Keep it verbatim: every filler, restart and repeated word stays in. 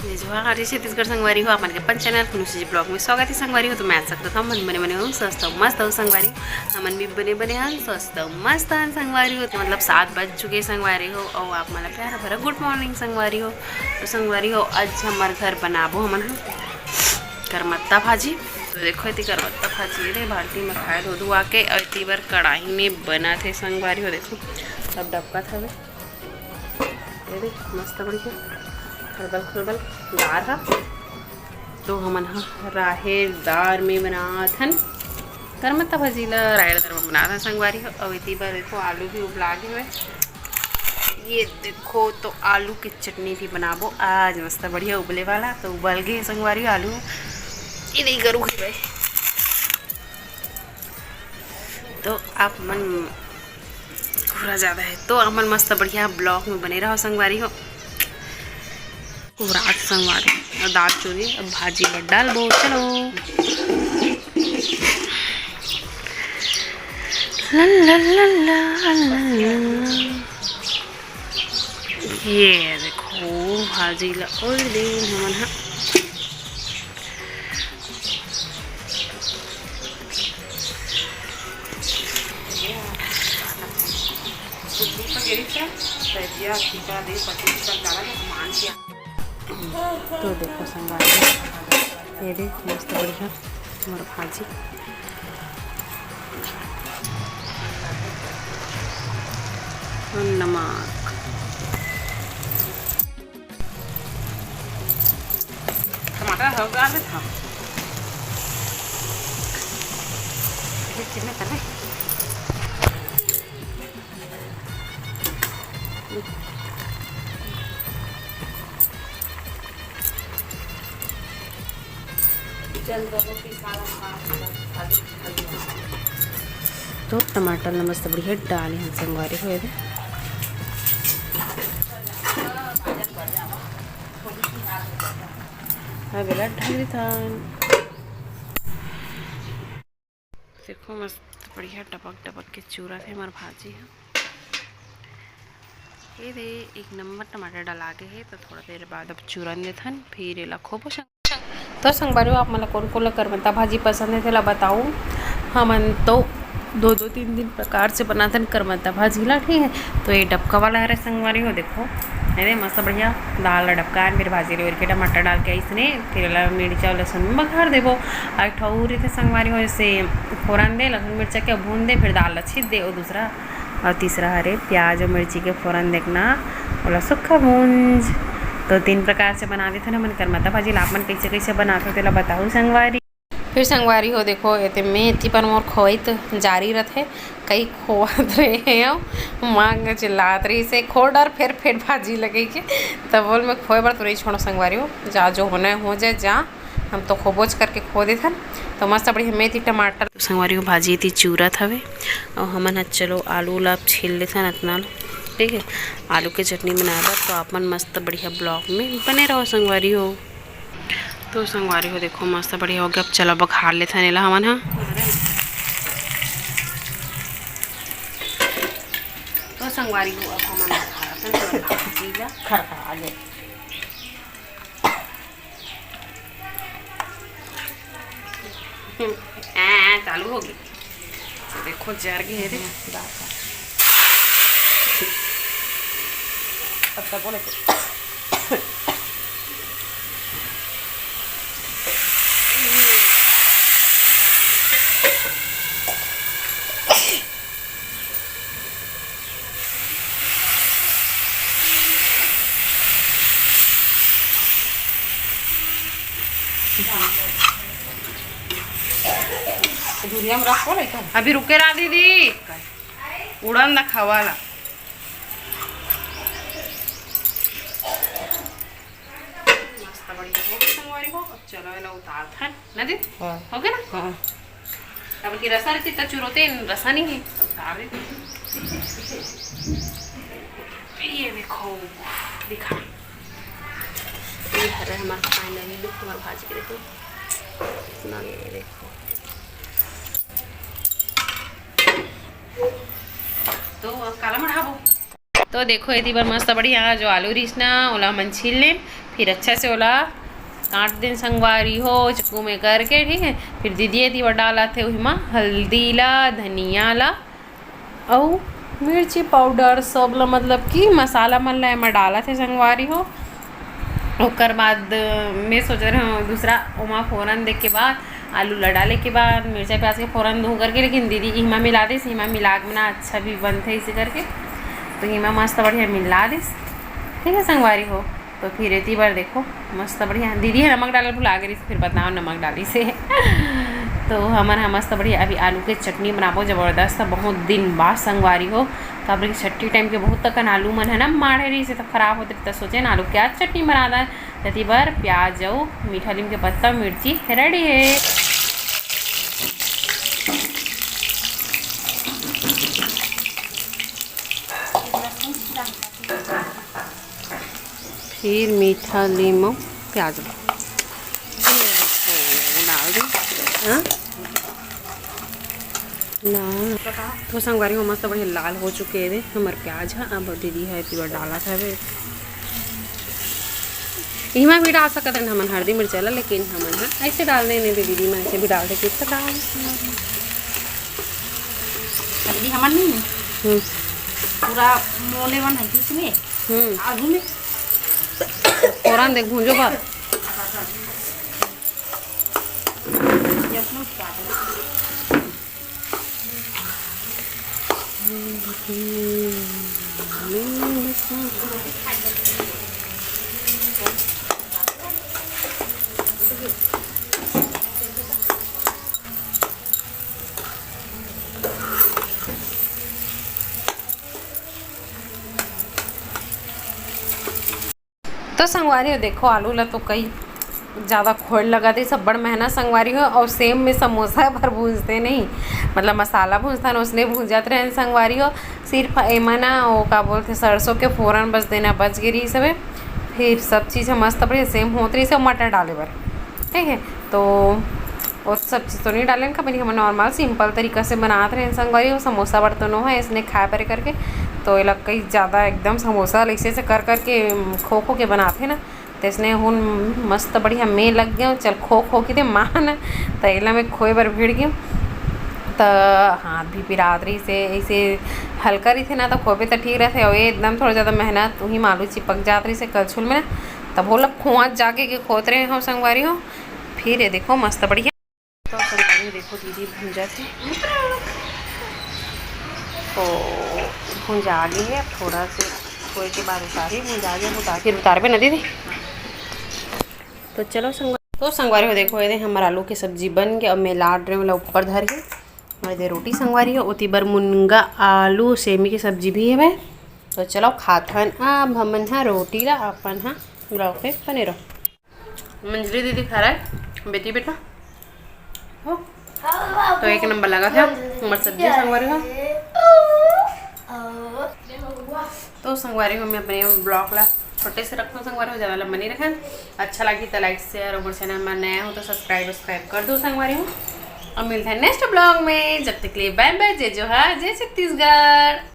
जय जोहार, जय छत्तीसगढ़ संगवारी हो, आप मन के अपन चैनल खुनुसी जी ब्लॉग में स्वागत है संगवारी हो। तो मैं आशा करता हूँ मन बने बने हो, स्वस्थ हो, मस्त हो संगवारी हो। हमन भी बने बने हन, स्वस्थ हो, मस्त हन संगवारी हो। तो मतलब सात बज चुके हैं संगवारी हो, और आप मन ला प्यारा भरा गुड मॉर्निंग संगवारी हो। तो संगवारी हो, आज हमारे घर बनाबो हमन ह करमत्ता भाजी। तो देखो, इतनी करमत्ता भाजी ये दे बाल्टी में खाए धो धुआ के, और इतनी बार कढ़ाई में बना थे संगवारी हो। देखो, अब डबका था ये देख, मस्त बढ़िया खलबल खलबल दार ह। तो हमन ह राहेर दार में बनात हन करमत्ता भाजी ला, राहेर दार में बनात हन संगवारी हो। अउ एती बर देखो, आलू भी उबला गे हवय। ये देखो, तो आलू के चटनी भी बनाबो आज, मस्त बढ़िया उबले वाला। तो उबल गे संगवारी हो आलू, ये नहीं करू भाई। तो आप मन पूरा ज़्यादा है, तो आप मन मस्त बढ़िया ब्लॉग में बने रहो संगवारी हो। रात संगवारी और दाल चूरी, अब भाजी में डालबो। चलो। ला, ला, ला, ला, ला, ला। ये देखो, भाजी ला ओल दिन हमन ह। तो देखो संगवारी, ये देख मस्त बढ़िया मोर भाजी। नमक। टमाटर हो गया है था। ये कितने तले? तो टमाटर ला मस्त बढ़िया डाले हन संगवारी हो एदे। अब एला ढक देथन। देखो मस्त बढ़िया टपक टपक के चूरत हे हमर भाजी ह। ये दे एक नंबर टमाटर डला गे हे, तो थोड़ा देर बाद अब चूरन देथन, फिर एला खोबो संग। तो संगवारी हो, आप मन ला कोन कोन ला करमत्ता भाजी पसंद हे, तेला बताओ। हमन तो दो दो तीन तीन प्रकार से बनाथन करमत्ता भाजी ला, ठीक है। तो ये डबका वाला हरे संगवारी हो, देखो, अरे मस्त बढ़िया दाल ला डबका, फिर भाजी ले के टमाटर डाल के इसने, फिर एला मिर्चा लहसुन में बघार देबो। और एक ठो और रहिथे संगवारी हो, जैसे फोरन दे, लहसुन मिर्चा के भून दे, फिर दाल ला छीट दे, वो दूसरा। और तीसरा हरे प्याज और मिर्ची के फोरन देखना, ओला सुक्खा भूंज। तो तीन प्रकार से बना देथन हमन करमत्ता भाजी ला। आप मन कैसे कैसे बनाथो, तेला बताहू संगवारी। फिर संगवारी हो, देखो, एते मेथी पर मोर खोइत जारी रथे, कई खोवत रहे हो, मांग चिल्लात रही से, "खो डर, फेर फेर भाजी लगे के।" तब बोल, "मैं खोए बर तो नहीं छोड़ो संगवारी हो, जा, जो होना है हो जाए, जा।" हम तो खोबोच करके खो देथन। तो मस्त बढ़िया मेथी टमाटर। तो संगवारी हो, भाजी ती चूरत हवे, और हमन ह चलो आलू ला छील लेथन अतना ला, ठीक है, आलू के चटनी बनाए बर। तो आप मन मस्त बढ़िया ब्लॉग में बने रहो संगवारी हो। तो संगवारी हो, देखो मस्त बढ़िया हो गया। अब चलो बघार लेथन एला हमन ह। तो संगवारी हो, अब हमन बघारथन भाजी ला। खरखरा गे। आ, चालू हो गई। देखो, जर गए रे। अब तक बोले तो। धुरिया में रखो नहीं तो। अभी रुके रहा दीदी, उड़न ना खवाला। मस्त बढ़िया हो गया संगवारी हो। अब चलो, एला उतारथन, ना दीदी? हाँ। हो गया ना? हाँ। अब की रसा रहती तो चुरोते, रसा नहीं है, तो उतार देते। ये देखो, दिखा, ये हरे हमारा finally look, हमारा भाजी के देखो, इतना ये देखो। तो अब काला मढ़ाबो। तो देखो, एती बर मस्त बढ़िया जो आलू रहिस ना, ओला हमन छील लेन। फिर अच्छा से ओला काट देन संगवारी हो, चक्कू में करके, ठीक है। फिर दीदी एती बर डालत हे उही मा हल्दी ला, धनिया ला, अउ मिर्ची पाउडर, सब ला, मतलब कि मसाला मन ला एमा डालत हे संगवारी हो। ओकर बाद मैं सोच रहे हूँ दूसरा ओमा फोरन दे के बाद आलू ला डाले के बाद मिर्चा प्याज के फोरन दूँ करके, लेकिन दीदी इमा मिला देस। इमा मिला के ना अच्छा भी बनथे इसे करके, तो इमा मस्त बढ़िया मिला देस। ठीक है संगवारी हो, तो फिर एती बर देखो मस्त बढ़िया दीदी ह नमक डाले भुला गे रहिस, फिर बताओ नमक डालिस हे। तो हमन ह मस्त बढ़िया अभी आलू के चटनी बनाबो, जबरदस्त, बहुत दिन बाद संगवारी हो। काबर कि छट्ठी टाइम के बहुत तकन आलू मन है ना माढ़े रहिस हे, तो खराब होते, तो सोचे ना आलू प्याज चटनी बना दा। तेती बर प्याज अउ मीठा नीम के पत्ता, मिर्ची रेडी हे। फिर मीठा नीम अउ प्याज डाल दे। हाँ? ना। तो संगवारी हो मस्त बढ़िया लाल हो चुके हे हमर प्याज ह। अब दीदी ह एती बर डालत हवे। इमा भी डाल सकत हन हमन हल्दी मिर्चा ला, लेकिन हमन ह ऐसे डाल देने दे दीदी मन, ऐसे भी डाल देती तो डाल। हल्दी हमन नहीं है। हम्म। पूरा मोले मन है बीच में। हम्म। आगू में। फोरन देख भूंजो बा। ये अपना स्वाद है। तो संगवारी हो, देखो, आलू ला तो कई ज़्यादा खोल लगा दे, सब बड़ मेहनत संगवारी हो। और सेम में समोसा भर भूंजते नहीं, मतलब मसाला भूंजता न, उसने भूंजत रहे संगवारी हो। सिर्फ एमा ना, वो का बोलते, सरसों के फोरन बस देना बच गे रही सबे। फिर सब चीज़ ह मस्त बढ़िया सेम होत रही से मटर डाले बर, ठीक है। तो वो सब चीज़ तो नहीं डालेन, कभी हम नॉर्मल सिंपल तरीका से बनात रहे संगवारी। वो समोसा बर तो नो है इसने खाए परे करके, तो ये लोग कई ज़्यादा एकदम समोसा ऐसे ऐसे कर करके, खो खो के बनाते ना, तइसने हुन मस्त बढ़िया में लग गयो, चल खो खो के दे मान, त एला में खोए बर भिड़ गयो, त हाथ भी पिरात रहिस हे। ऐसे हल्का रहिथे ना, त खोबे त ठीक रहथे, अउ ये एकदम थोड़ा ज़्यादा मेहनत, उही मालू चिपक जात रहिस हे कलछुल में ना, तब ओला खोआ जाके के खोत रहे हो संगवारी हो। फिर ये देखो मस्त बढ़िया। तो संगवारी देखो दीदी भुंजा थे, तो भुंजा गई है। अब थोड़ा से थोड़े के बाद उतारी, भुंजा गया, उतार, फिर उतारबे ना दीदी। तो चलो संगवारी, तो संगवारी हो देखो, ये दे हमर आलू के सब्जी बन गया। अब मैं लाड रहे वाला ऊपर धर के, और ये दे रोटी संगवारी हो, ओती बर मुनगा आलू सेमी के सब्जी भी है। तो चलो खाथन अब हमन हा रोटी ला, अपन हा लौके पनीरो। मंजरी दीदी खा रहा है बेटी बेटा हो। तो एक नंबर लगा था हमारे सब्जी संगवारी हो। तो संगवारी हो, मैं अपने ब्लॉग ला छोटे से रखूँ संगवारी हो, ज़्यादा लंबा नहीं रखा। अच्छा लगी तो लाइक शेयर, और चैनल में नया हो तो सब्सक्राइब सब्सक्राइब कर दो संगवारी हो। और मिलते हैं नेक्स्ट ब्लॉग में, जब तक के लिए बाय बाय, जय जोहार, जय छत्तीसगढ़।